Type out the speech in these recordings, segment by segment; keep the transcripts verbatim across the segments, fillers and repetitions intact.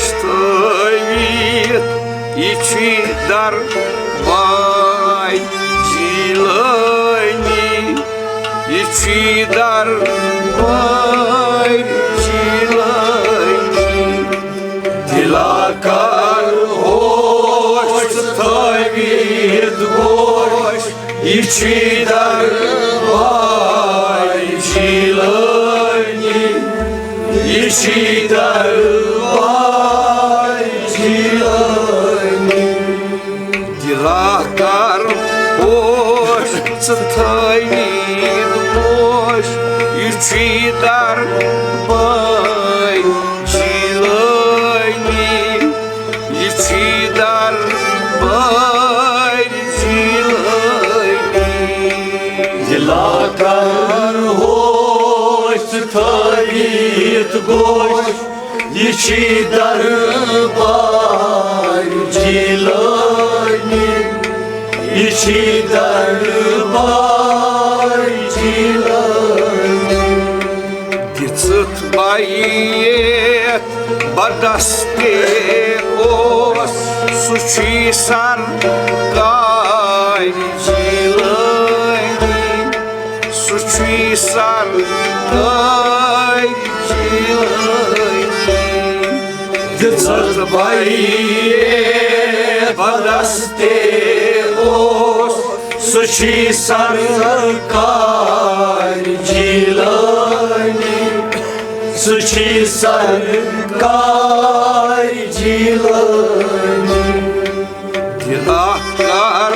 تھٲوِتھ، یہِ چھُے دربار جیلٲنی، یہِ چھُے دربار جیلٲنی۔ دِلا کر ہوش ژٕ تھٲوِتھ گوش، یہِ چھُے دربار جیلٲنی، یہِ چھُے دربار جیلٲنی۔ دِلا کر ہوش ژٕ تھٲوِتھ گوش، یہِ چھُے دربار جیلٲنی، یہِ چھُے دربار جیلٲنی۔ دِلا کر ہوش ژٕ تھٲوِتھ گوش، یہِ چھُے دربار جیلٲنی، یہِ چھُے دربار جیلٲنی۔ دِژٕتھ بیعت بدس تہِ اوس، سُہ چھُے سرکار جیلٲنی، سُہ چھُے سرکار جیلٲنی۔ دِژٕتھ بیعت بدس تہِ اوس، سُہ چھُے سرکار جیلٲنی، سُہ چھُے سرکار جیلٲنی۔ دِلا کر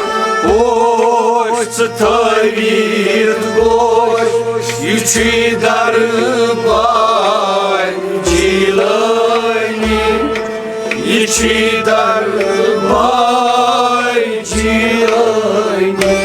ہوش ژٕ تھٲوِتھ گوش، یہِ چھُے دربار جیلٲنی، یہِ چھُے دربار جیلٲنی۔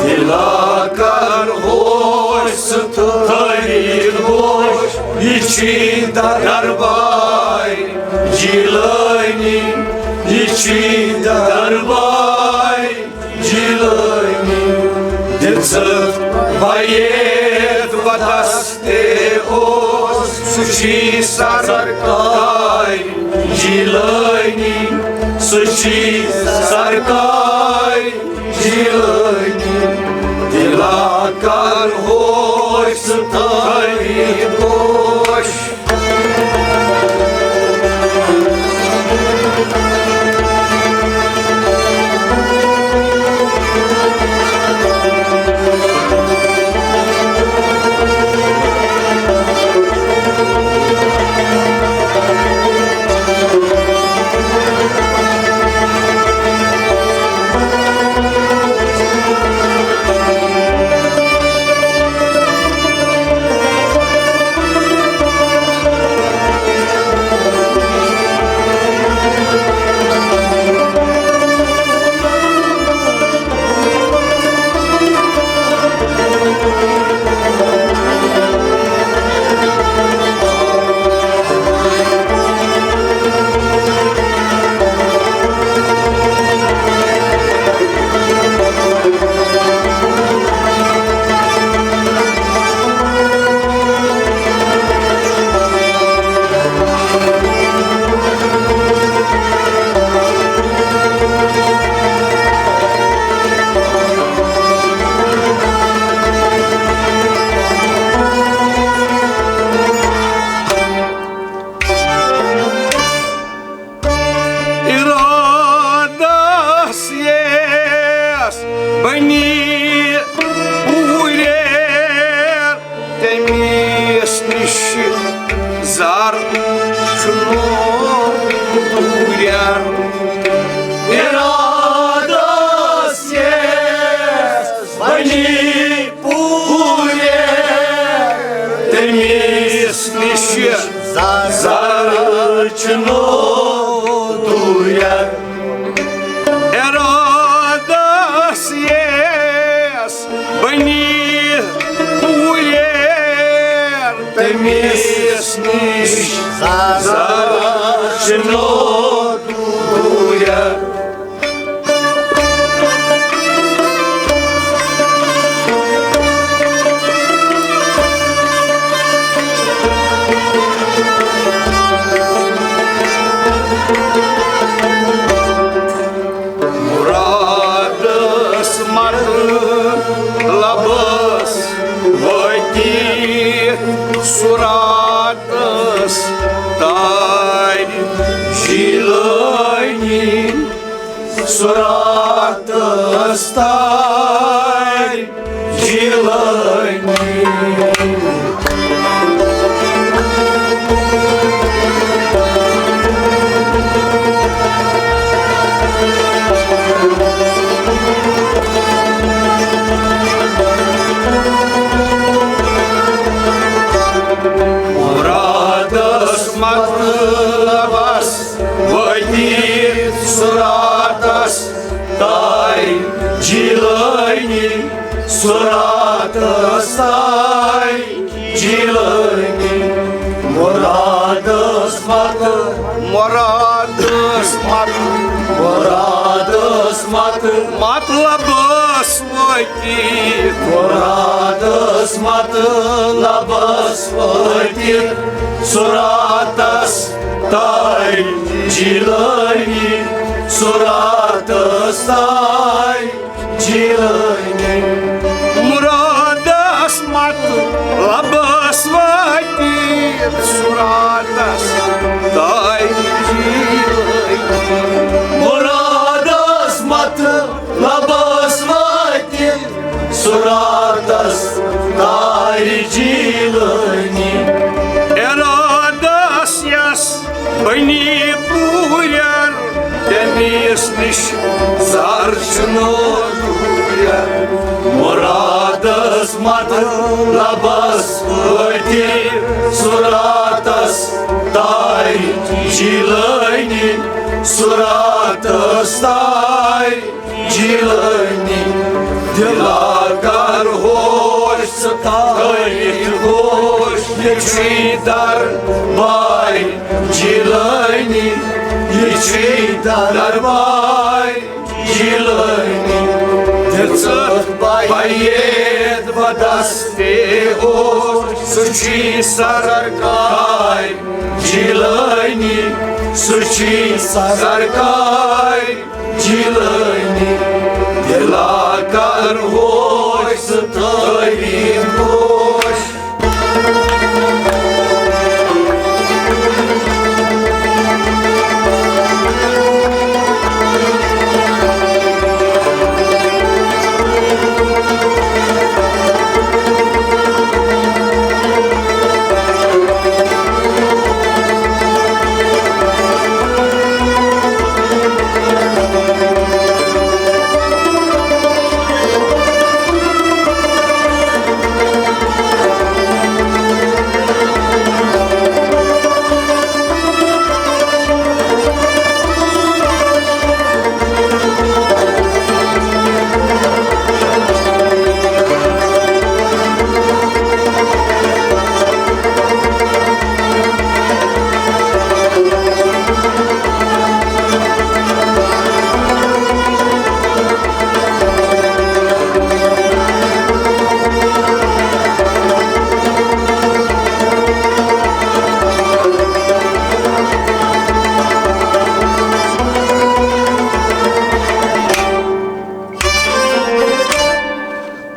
دِلا کر ہوش ژٕ تھٲوِتھ گوش، یہِ چھُے دربار جیلٲنی، یہِ چھُے دربار جیلٲنی۔ دِژٕتھ بیعت بدس تہِ اوس، سُہ چھُے سرکار جیلٲنی، سُہ چھُے سرکار جیلٲنی۔ دِلا کر ہوش ژٕ تھٲوِتھ گوش۔ اِرادس ییٚس بنی پوٗریر، تٔمِس نِش زر چھُنہٕ دوٗریر۔ اِرادس ییٚس بنی پوٗریر، تٔمِس نِش زر چھُنہٕ دوٗریر۔ اِرادس ییٚس بنی پوٗریر، مِس نِش زر چھُنہٕ دوٗرٮ۪ر۔ مُرادس مطلبس وٲتِتھ صُراتس تارِ جیلٲنی، صُراتس تارِ جیلٲنی۔ مُرادس مطلبس وٲتِتھ صُراتس تارِ جیلٲنی، صُراتس تارِ جیلٲنی۔ مُرادس مطلب، مُرادس مطلب، مُرادس مطلب، مطلبس وٲتِتھ، مُرادس مطلبس وٲتِتھ صُراتس تارِ جیلٲنی، صُراتس تارِ جیلٲنی۔ مُرادس مطلبس وٲتِتھ صُراتس تارِ جیلٲنی۔ مُرادس مطلبس وٲتِتھ صُراتس تارِ جیلٲنی۔ اِرادس یس بنی پوٗرٮ۪ر، تٔمِس نِش زر چھُنہٕ دوٗرٮ۪ر۔ مُرادس مطلبس وٲتِتھ صُراتس تارِ جیلٲنی، صُراتس تارِ جیلٲنی۔ دِلا کر ہوش ژٕ تھٲوِتھ ہوش، یہِ چھُے دربار جیلٲنی، یہِ چھُے دربار جیلٲنی۔ دِژٕتھ بیعت بدستِ ہوش، سُہ چھُے سرکار جیلٲنی، سُہ چھُے سرکار جیلٲنی۔ دِلا کر ہوش ژٕ تھٲوِتھ ہوش۔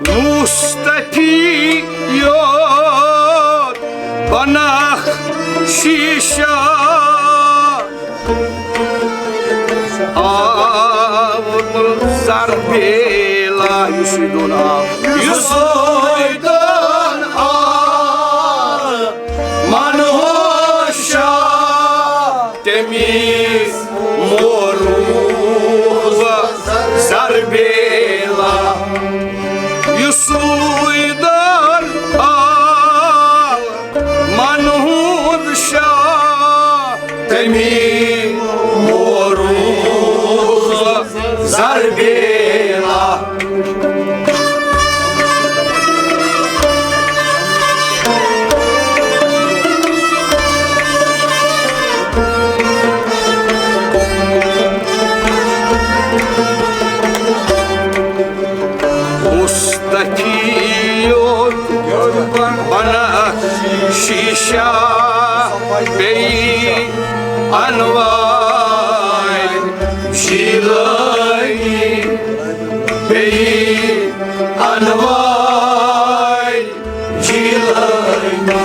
مصطفی یوت بنخشی شاہ آو زربیلا، یُس یہِ دۄن آو، یُس یہِ دۄن آو، منہوس شاہ تٔمِس موروٗ زربیلا۔ یُس سُے دَر آو منہوٗد شاہ، تٔمی موروٗ زربیلا۔ شیشہ بیٚیہِ انوار جیلانی، بیٚیہِ انوار جیلانی۔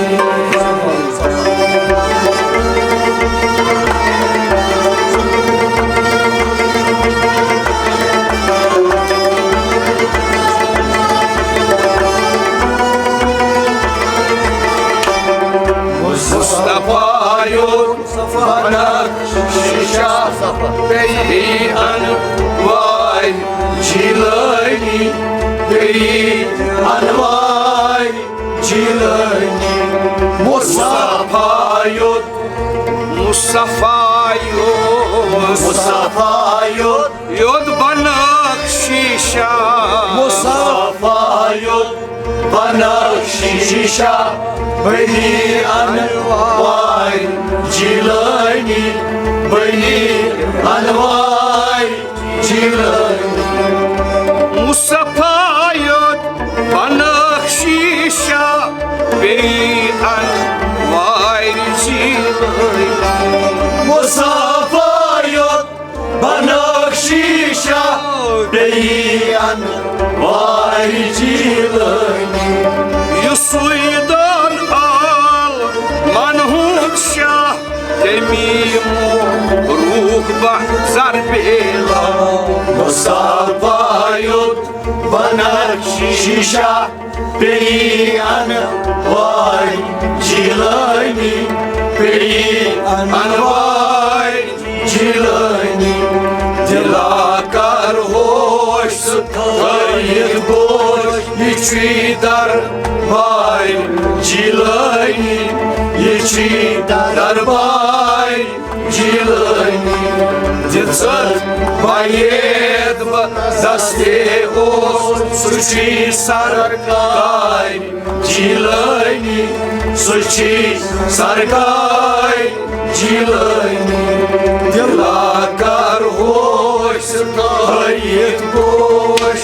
مصطفیٰ یوت بنفشہ بیٚیہِ انوار جیلانی، بیٚیہِ انوار جیلانی۔ مصطفیٰ یوت، مصطفیٰ یوت، مصطفیٰ یوت، یوت بنفشہ، مصطفیٰ یوت بنفشہ بیٚیہِ انوار جیلانی، بیٚیہِ انوار جیلانی۔ مصطفیٰ یوت بنفشہ بیٚیہِ انوار جیلانی۔ مصطفیٰ یوت بنفشہ بیٚیہِ انوار جیلانی۔ یُس سُے دان عالمن ہُنٛد شاہ، تٔمی موروٗکھ بہہ زر بیلا۔ مصطفیٰ یوت بنفشہ بیٚیہِ انوار جیلانی، بیٚیہِ انوار جیلانی۔ دلا کر ہوش تھٲیِتھ گوش، یہِ چھُے دربار جیلانی، یہِ چھُے دربار جیلانی۔ دِژٕتھ بیعت بہٕ دستے اوس، سُہ چھُے سرکار جیلانی، سُہ چھُے سرکار جیلانی۔ دلا کر ہوش تھٲیِتھ گوش۔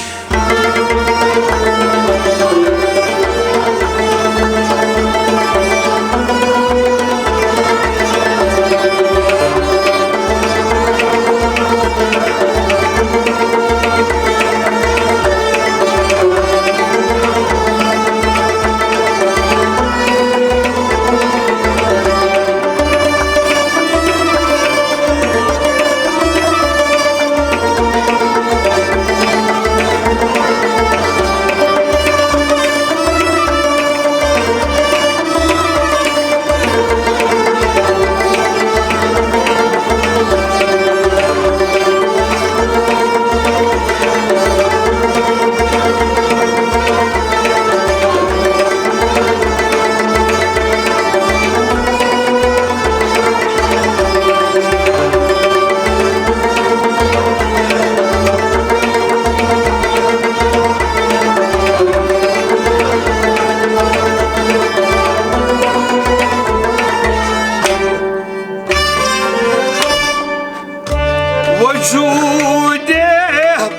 وجودِ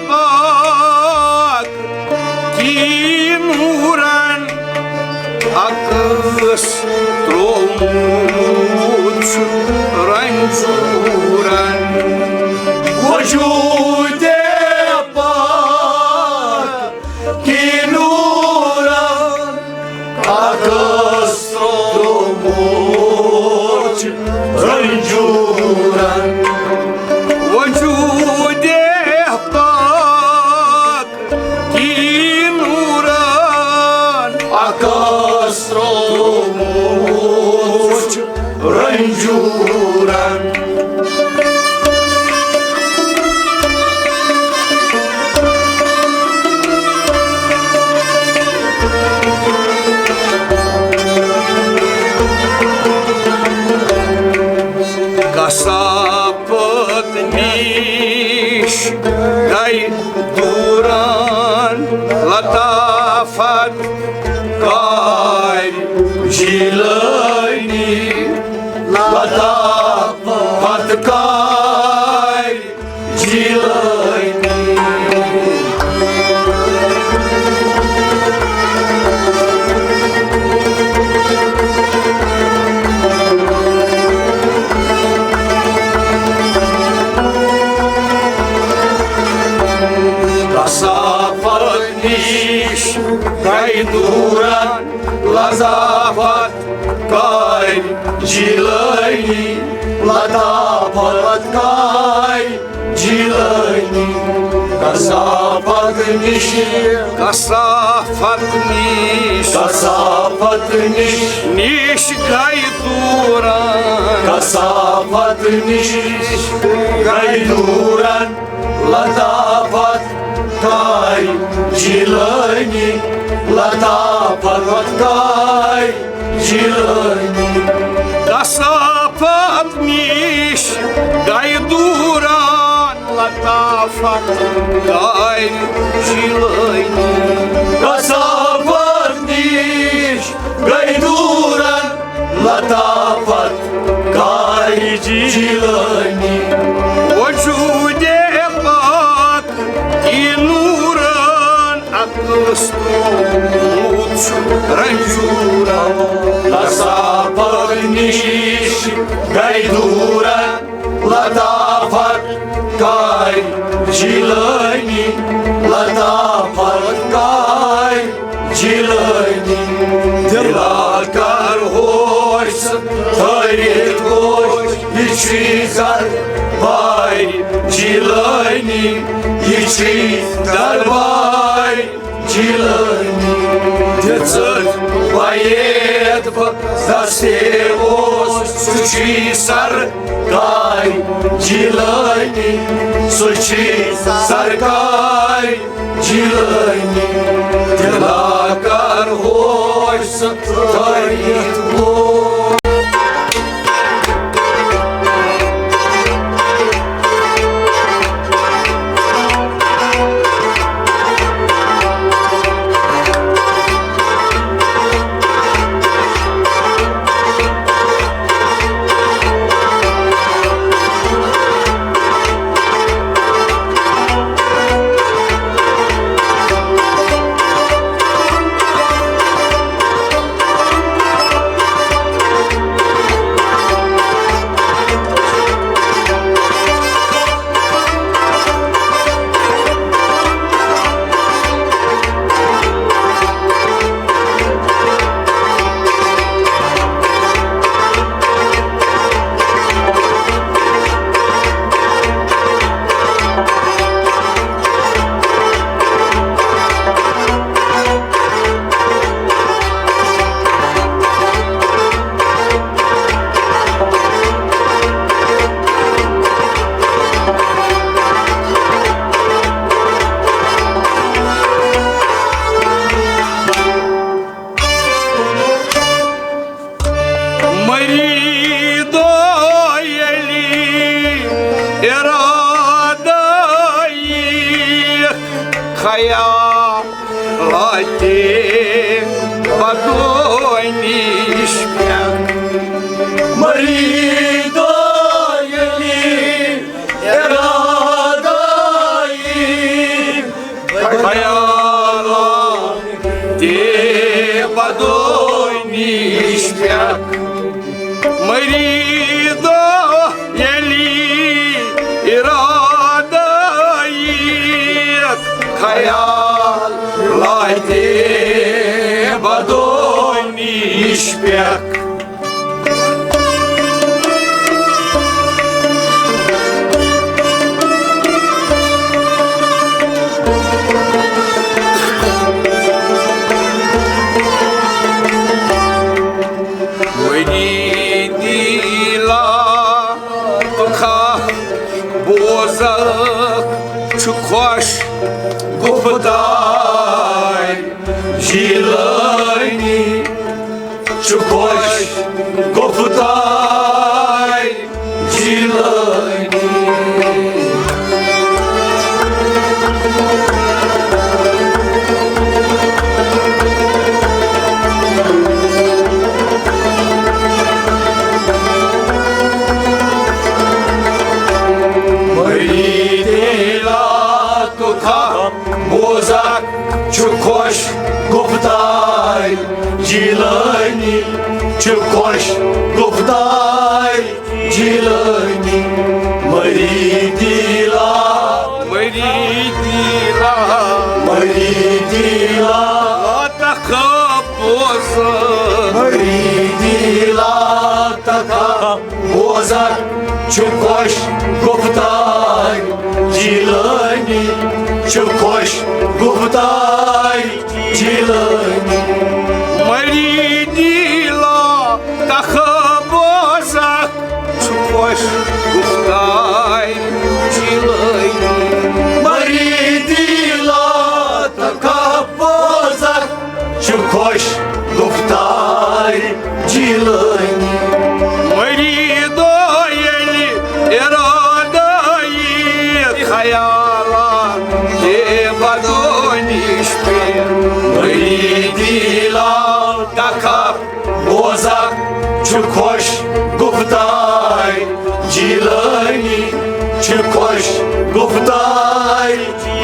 پاک کی نورن عکس تروومُت چھُ رنجورن۔ وجودِ پاک کی نورن عکس تروومُت چھُ رنجورن۔ وجودِ پاک کی نورن عکس تروومُت چھُ رنجورن۔ کثافت نِش گٔے دورن لطافت کار جیلانی، لطافت کار جیلانی۔ گٔے دوٗرن لطافت کارِ جیلٲنی، لطافت کارِ جیلٲنی۔ کثافت نِش، کثافت نِش، کثافت نِش، نِش گٔے دوٗرن، کثافت نِش گٔے دوٗرن لطافت کارِ جیلٲنی، لطافت کارِ جیلٲنی۔ کثافت نِش گٔے دوٗرن لطافت کارِ جیلٲنی۔ کثافت نِش گٔے دوٗرن لطافت کارِ جیلٲنی۔ وجوٗدِ پاک یہِ نوٗرن عکس تُلمُت چھُ رنجوٗرن۔ کثافت نِش گٔے دوٗرن لطافت کارِ جیلٲنی، لطافت کارِ جیلٲنی۔ دِلا کر ہوش ژٕ تھٲوِتھ گوش، یہِ چھُے دربارِ جیلٲنی، یہِ چھُے دربارِ جیلٲنی۔ دِژٕتھ بیعت بہٕ دستِ اوس، سُہ چھُے سرکارِ جیلٲنی، سُہ چھُے سرکارِ جیلٲنی۔ دِلا کر ہوش ژٕ تھٲوِتھ گوش۔ مریدو ییٚلہِ ارادٕ یی خیال لاتہِ بدو نِش پٮ۪ٹھ۔ مریدو ییٚلہِ ارادٕ یی خیالاتہِ بدو نِش پٮ۪ٹھ۔ مریدو ییٚلہِ ارادٕ یی خیالاتہِ بدو نِش پٮ۪ٹھ۔ مریدی لا تخاف بوزکھ چھُ خۄش گُفتار جیلٲنی، چھُ خۄش گُفتار جیلٲنی۔ مریدی لا تخاف بوزکھ چھُ خۄش گُفتار جیلٲنی، چھُ خۄش گُفتار جیلٲنی۔ مریدی لا، مریدی لا، مریدی لا۔ خبوزہ۔ مریدی لا تخف بوزکھ، چھُ خۄش گُفتار جیلانی، چھُ خۄش گُفتار جیلانی۔ مریدی لا تخف بوزکھ، چھُ خۄش گُفتار جیلانی۔ مریدی لا تخف بوزکھ، چھُ خۄش گُفتار جیلانی۔ مریدو ییٚلہِ ارادٕ یی خیالا، بے بدو نِش پے۔ مریدی لا تخف بوزکھ، چھُ خۄش گُفتار جیلانی، چھُ خۄش گُفتار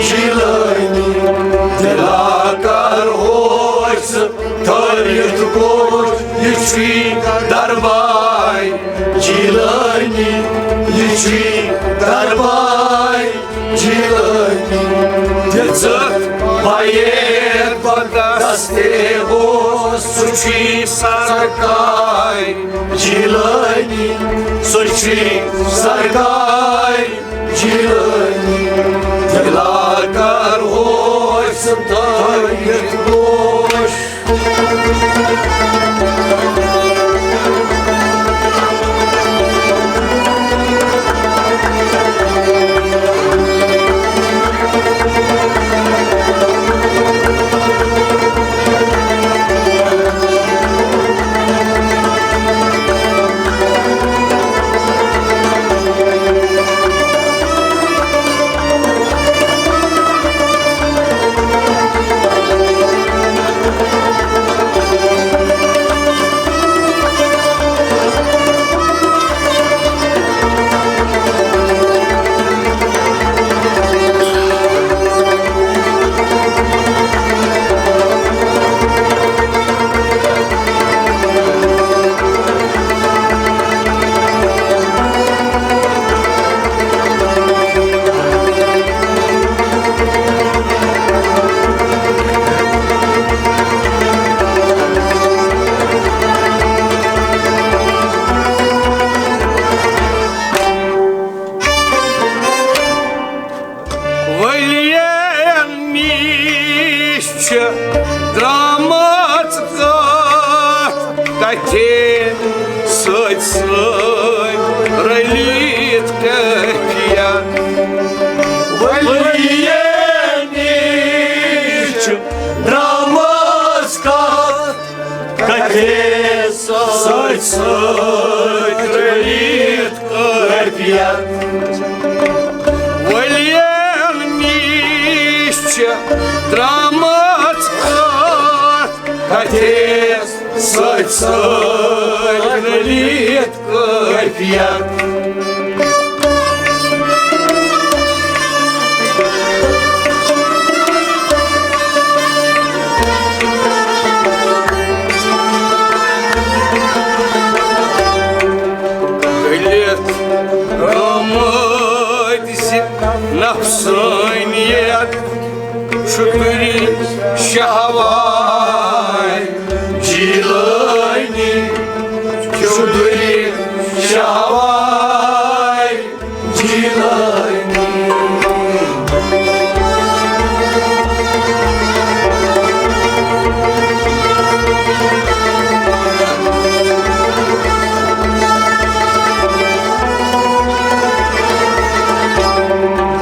جیلانی۔ دلا کر ہوش ژٕ تھٲوِتھ گوش، یہِ چھُے دربار جیلانی، یہِ چھُے دربار جیلانی۔ دِژٕتھ بیعت بہٕ دستے ہوش، سُہ چھُے سرکار جیلانی، سُہ چھُے سرکار جیلانی۔ دلا کر ہوش ژٕ تھٲوِتھ گوش۔ ؤلین نِش چھِ درٛامٕژ کتھ کتھِ سۭتۍ سۭتۍ رٔلِتھ کٲفیت۔ ؤلین نِش چھِ درٛامٕژ کتھ کتھِ سۭتۍ سۭتۍ رٔلِتھ کٲفیت۔ ؤلین نِش چھِ درٛامٕژ کتھ کتھِ سۭتۍ سۭتۍ رٔلِتھ کٲفیت۔ گٔلِتھ گٲمٕتۍ زِ نفسٲنیت چھُ دوٗرِ شہوار جیلانی، چھُ دوٗرِ شہوار جیلانی۔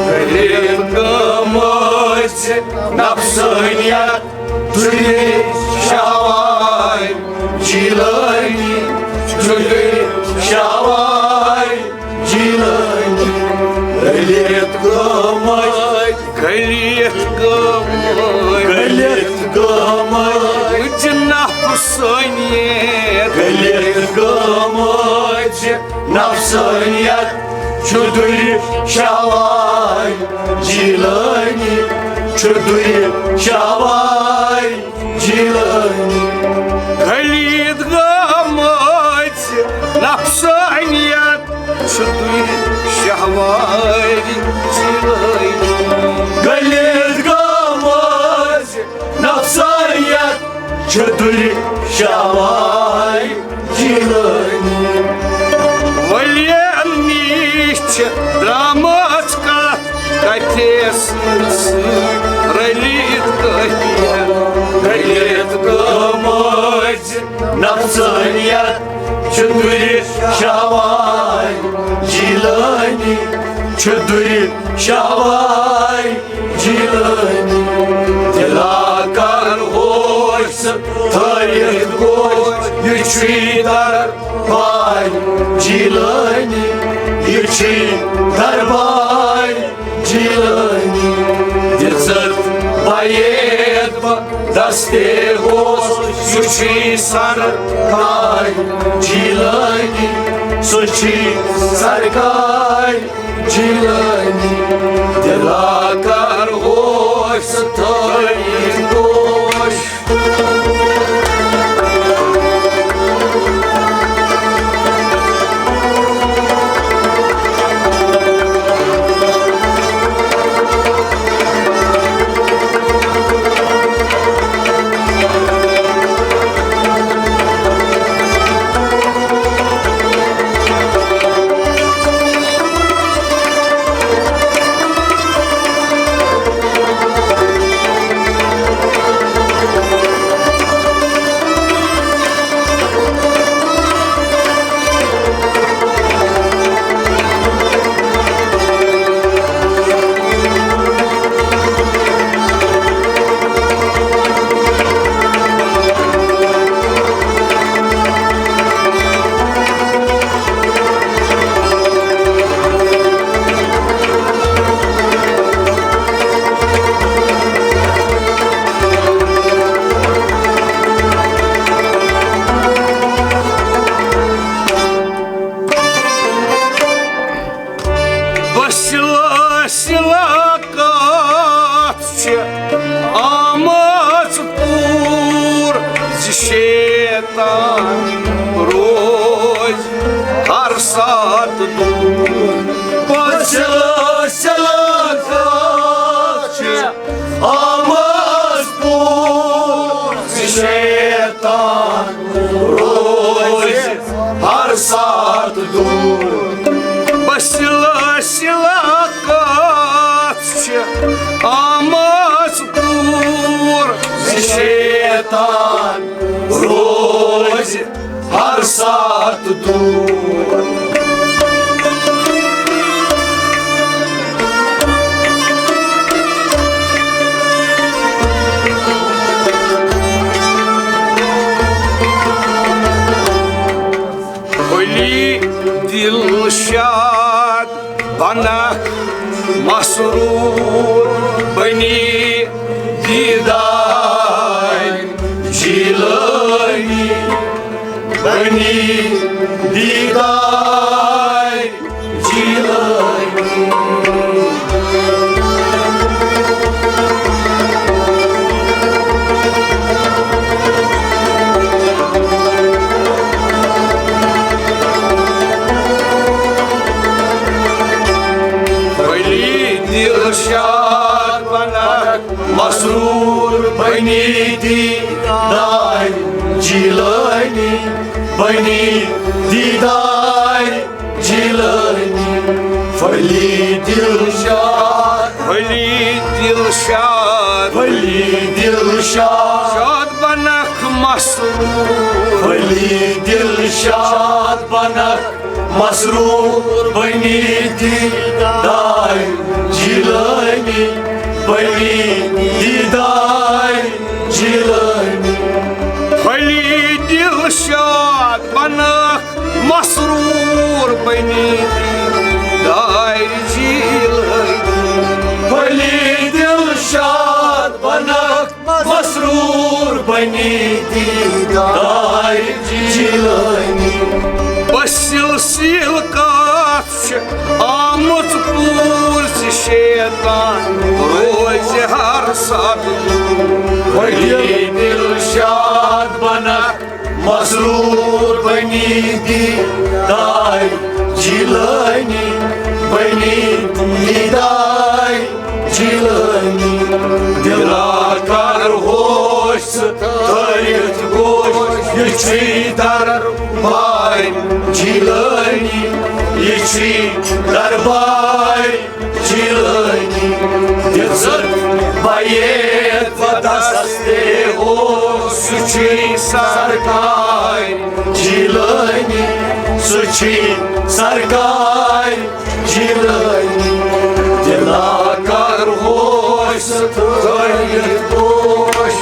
غریب گٲمٕژ نفسٲنیت، دوٗرِ شہوار جیلانی، دوٗرِ شہوار جیلانی۔ گٔلِتھ گٲمٕتۍ، گٔلِتھ گٲمٕتۍ، گٔلِتھ گٲمٕتۍ، نفسٲنیت، گٔلِتھ گٲمٕتۍ نفسٲنیت، چھُ دوٗرِ شہوار جیلانی، چھُ دوٗرِ شہوار جیلانی۔ گٔلِتھ گٲمٕژ نفسٲنیت، چھُ دوٗرِ شہوار جیلانی۔ گٔلِتھ گٲمٕژ نفسٲنیت، چدُرِ شاہ واے جیلٲنی۔ ولی نِش چھِ درٛامٕژ کتھ کتھِ سۭتۍ سۭتۍ رٔلِتھ کٔتھۍ رٔلِتھ گٔمٕژ۔ نفسانیت چدُرِ شاہ واے جیلٲنی، چدُرِ شاہ واے جیلٲنی۔ دِلا کر ہوش ژٕ تھٲیِتھ گوش، یہِ چھُے دربار جیلٲنی، یہِ چھُے دربار جیلٲنی۔ دِژٕتھ بیعت بہٕ دستے ہوش، سُہ چھُے سرکار جیلٲنی، سُہ چھُے سرکار جیلٲنی۔ دِلا کر ہوش ژٕ تھٲیِتھ گوش۔ بسلا سلا کتھ چھِ آمٕژ پوٗر زِ شیطان روزِ ہر ساتہٕ دوٗر۔ بسلا سلا کتھ چھِ آمٕژ پوٗر زِ شیطان روزِ ہر ساتہٕ دوٗر۔ بسلا سلا کتھ چھِ آمٕژ پوٗر زِ شیطان روزِ ہر ساتہٕ دوٗر۔ ولی دلشاد بنکھ مسرور بنی دیدار جیلانی، بنی دیدار جیلانی۔ ولی دلشاد بنکھ مسرور بنی دیدار جیلانی، بنی دیدار جیلانی۔ ولی دلشاد، ولی دلشاد، ولی دلشاد، شاد بنکھ مسرور، ولی دلشاد بنکھ مسرور بنی دیدار جیلانی، بنی دیدار جیلانی۔ ولی دلشاد بنکھ مسرور بنی دیدار جیلانی۔ ولی دلشاد بنکھ مسرور بنی دیدار جیلانی۔ بس سلسل کتھ چھِ آمٕژ پوٗر زِ شیطان روزِ ہر ساتہٕ دوٗر۔ ولی دلشاد بنکھ مسرور بنی دیدار جیلانی، بنی دیدار جیلانی۔ دلا کر ہوش ژٕ تھٲیِتھ یہِ چھُے دربار جیلانی، یہِ چھُے دربار جیلانی۔ دِژٕر بیعت بدستِ اوس، سُہ چھُے سرکار جیلانی، سُہ چھُے سرکار جیلانی۔ دِلا کر ہوش تھٲوِتھ گوش۔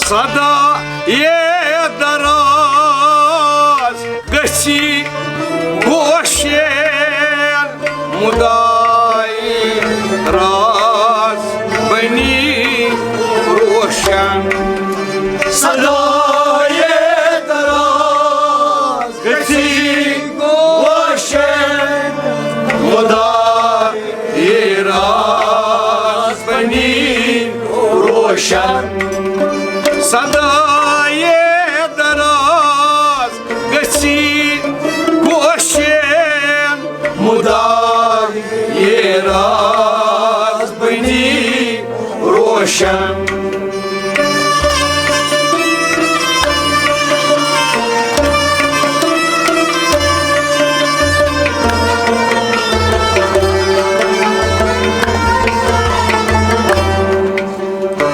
صدا یے دراز گژھی گوشن، مدعای راز بنی روشن۔ صدا یے دراز گژھی گوشن، مدعای راز بنی روشن۔ صدا یے دراز گژھی گوشن، مدعای راز بنی روشن۔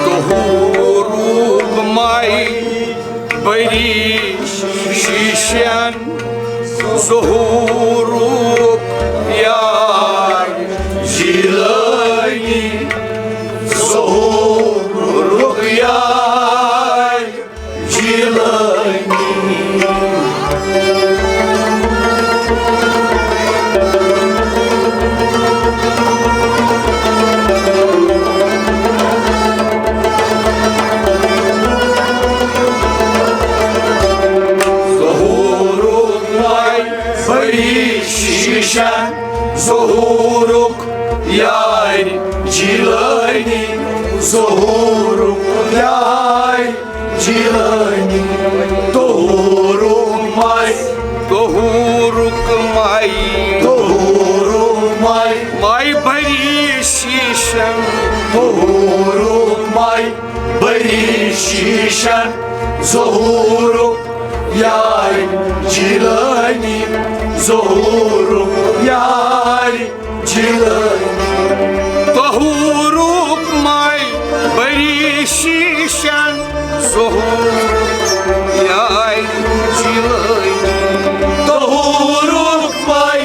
ظہورُک مَے بٔری شیٖشن، ظہورُک یار جیلانی، ظہورُک یار جیلانی۔ ظہورُک مَے بٔری شیٖشن، ظہورُک یار جیلانی، ظہورُک یار جیلانی۔ طہورُک مَے، طہورُک مَے، طہورُک مَے، مَے بٔری شیٖشن، طہورُک مَے بٔری شیٖشن، ظہورُک یار جیلانی، ظہورُک یار جیلانی۔ طہورُک مَے بٔری شیٖشن، ظہورُک یار جیلانی۔ طہورُک مَے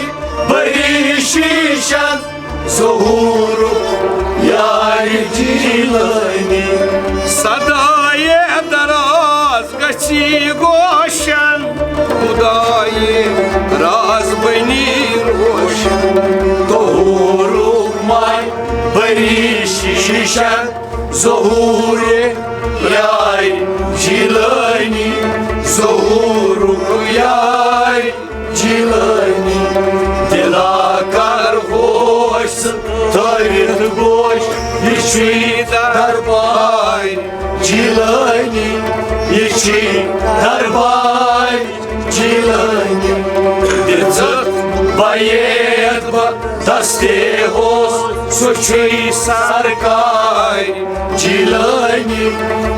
بٔری شیٖشن، ظہورُک یار جیلانی۔ صدا یے دراز گژھی گوشن، مدعای راز بنی روشن۔ طہورُک مَے بٔری شیٖشن، ظہورُک یار جیلانی، ظہورُک یار جیلانی۔ دِلا کر ہوش تھٲوِتھ گوش، یہِ چھُے دربار جیلانی، یہِ چھُے دربار جیلانی۔ دِژٕتھ بیعت بہٕ دستہِ اوس، سُہ چھُے سرکار جیلانی،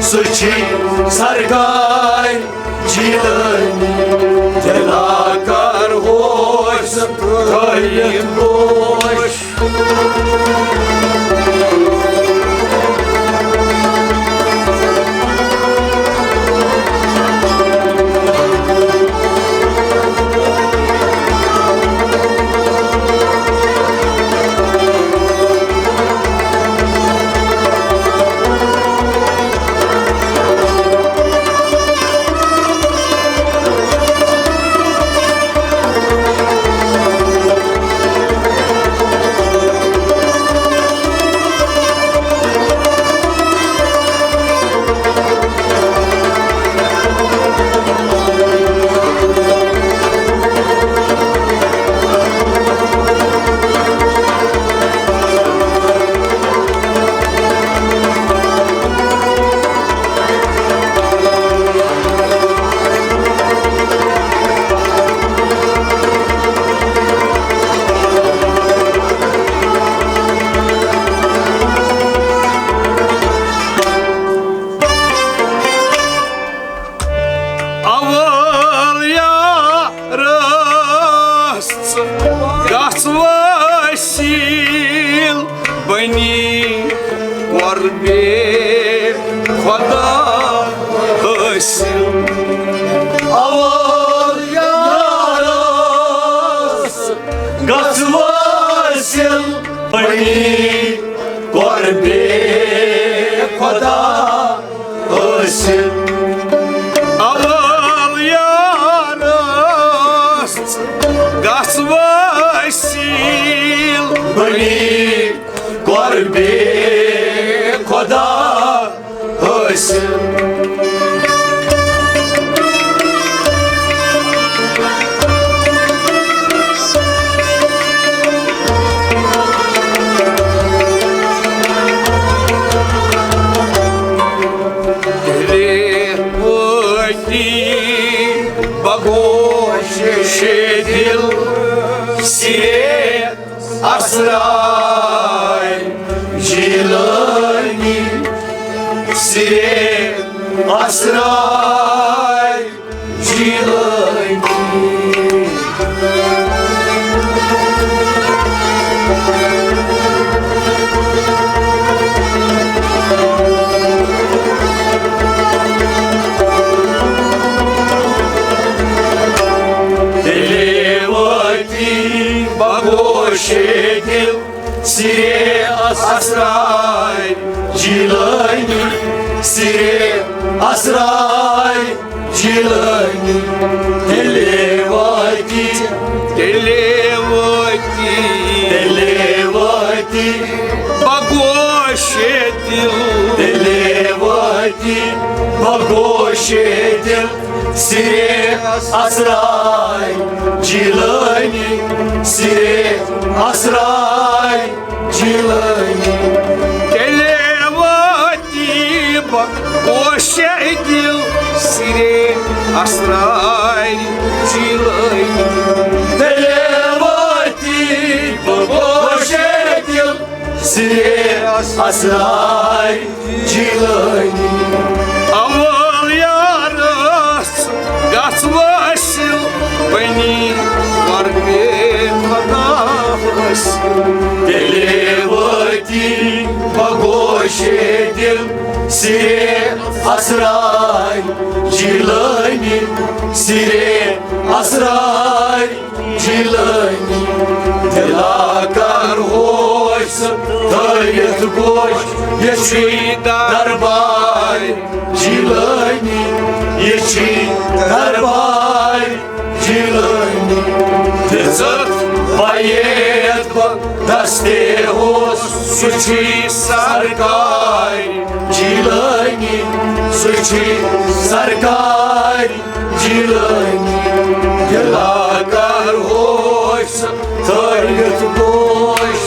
سُہ چھُے سرکار جیلانی۔ دِلا کر ہوش تھٲیِتھ گوش۔ اول یارس گژھ وسیل بنی قربِ خدا حٲصِل۔ اول یارس گژھ وٲصِل بنی قربِ خدا حٲصِل۔ اول یارس گژھ وٲصِل بنی قربِ خدا حٲصِل۔ تیرے وٲتی بگوش دِل سِرے اسرار جیلانی، سِرے اسرار جیلانی۔ دِلے وٲتی بگوش دِل سِرے اسرار جیلانی، سِرے اسرار جیلانی۔ دِلے وٲتی، دِلے وٲتی، دِلے وٲتی بگوش دِل، دِلے وٲتی بگوش دِل سِرے اسرار جیلانی، سِرے اسرار جیلانی۔ تیلے وٲتی بگوش دِل سِرے اسرار جیلانی۔ تیلے وٲتی بگوش دِل سِرے اسرار جیلانی۔ اول یارس گژھ وٲصِل بنی قربِ خدا حٲصِل۔ تیلے وٲتی بگوش دِل سِرے اسرار جیلانی، سِرے اسرار جیلانی۔ دِلا کر ہوش تھٲیِتھ گوش، یہِ چھُے دربار جیلانی، یہِ چھُے دربار جیلانی۔ دِژٕتھ بیعت بہٕ دستِ ہوش، سُہ چھُے سرکار جیلانی، سُہ چھُے سرکار جیلانی۔ دِلا کر ہوش تھٲیِتھ گوش۔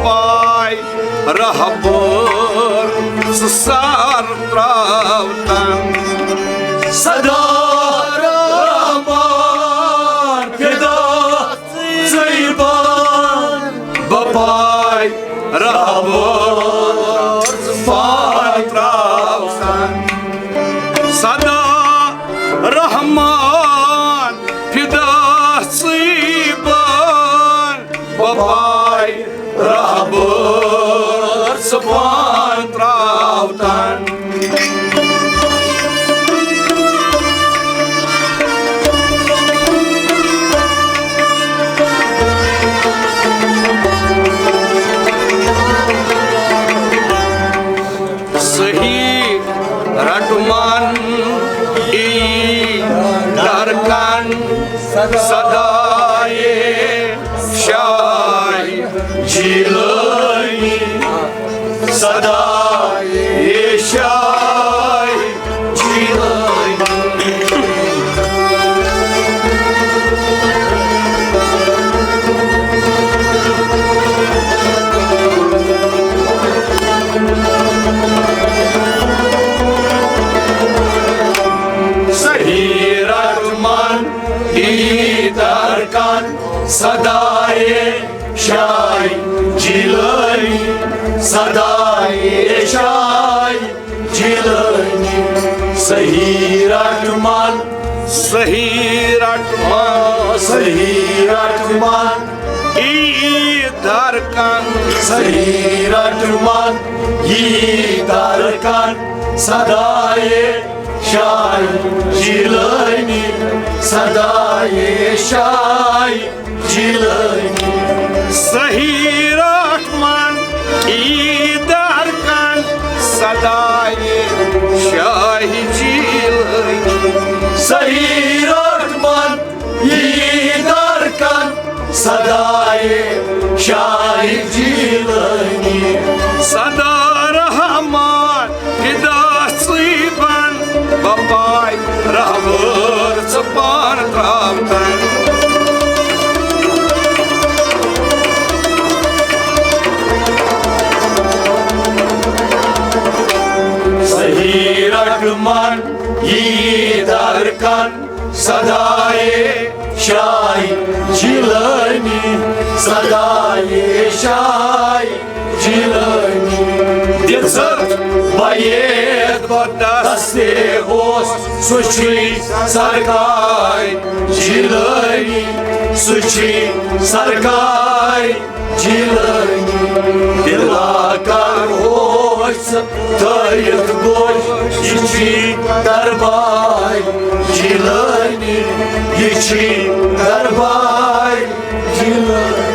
پاے رہبر ژٕ سر تراوتن۔ صدا رحمان فدا ژٕے بان بہٕ پاے رہبر ژٕ پاے تراوتن۔ صدا رحمان فدا ژٕے بان بہٕ پاے رہبر ژٕ پان تراوتن۔ صحیح رٹمان ای درکن صدائے شاہ جیلانی، صدائے شاہ جیلانی۔ صحیح رحمان ای درکن صدائے شاہ جیلانی، صدائے شاہ جیلانی۔ صحیح رحمان، صحیح رحمان، صحیح رحمان ای درکن، صحیح رحمان ای درکن صدائے شاہ جیلانی، صدائے شاہ جیلانی۔ صحیح رحمان ای درکن صدائے شاہ جیلانی۔ صحیح رحمان ای درکن صدائے شاہ جیلانی۔ صدا رحمان فدا ژٕے بن بہٕ پاے رہبر ژٕ پان تراوتن۔ صحیح رحمان ای درکن صدائے شاہ جیلانی، صدائے شاہ جیلانی۔ دِژٕتھ بیعت بہٕ دستے اوس، سُہ چھُے سرکار جیلانی، سُہ چھُے سرکار جیلانی۔ دِلا کر ہوش تھٲیِتھ گوش، یہِ چھی دربار جیلانی، یہِ چھی دربار جیلانی۔